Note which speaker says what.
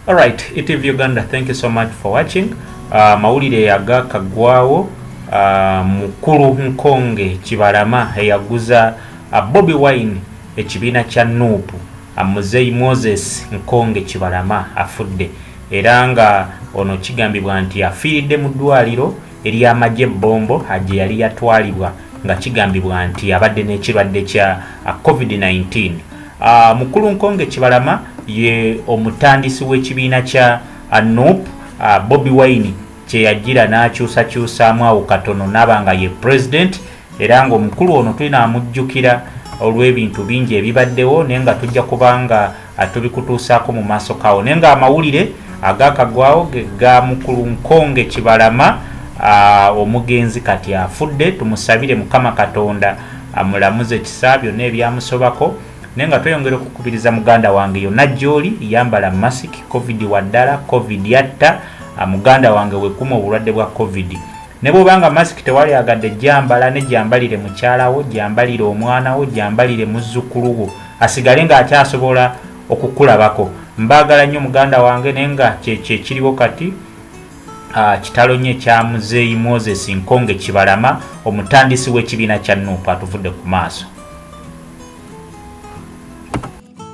Speaker 1: Alright, ETV Uganda, thank you so much for watching. Mawulire agakagwawo, mukulu Nkonge Kibalama eyaguza Bobi Wine ekibiina kya NUP, Muzeyi Moses Nkonge Kibalama afudde, era nga ono kigambibwa nti afiiridde mu ddwaliro ery'amagye Bombo gye yali yatwalibwa, nga kigambibwa nti abadde n'ekirwadde kya COVID-19. Mukulu Nkonge Kibalama ye omutandisi w'ekibiina kya NUP, Bobi Wine kyeyagira n'akyusakyusaamu awo katono n'aba nga ye president. Era ng'omukulu ono tulina amujjukira olw'ebintu bingi ebibaddewo, naye nga tujja kubanga tubikutuusaako mu maaso kaawo. Naye nga amawulire agakagwawo ge ga mukulu Nkonge Kibalama, omugenzi kati afudde. Tumusabire Mukama Katonda amulamuze ekisa, byonna ebyamusobako. Naye nga tweyongera okukubiriza muganda wange yonna gy'oli, yambala masiki. COVID waddala, COVID yatta. Muganda wange, wekuma obulwadde bwa COVID. Ne bwobanga masiki tewali agadde jambala, ne jambalire mukyalawo, jambalire omwana wo, jambalire muzzukulu wo, asigale ng'akyasobola okukulabako. Mbaagala nnyo muganda wange, naye nga kyekyo ekiriwo kati. Kitalo nnyo ekya Muzeeyi Moses Nkonge Kibalama, omutandisi w'ekibiina kya NUP, atuvudde ku maaso.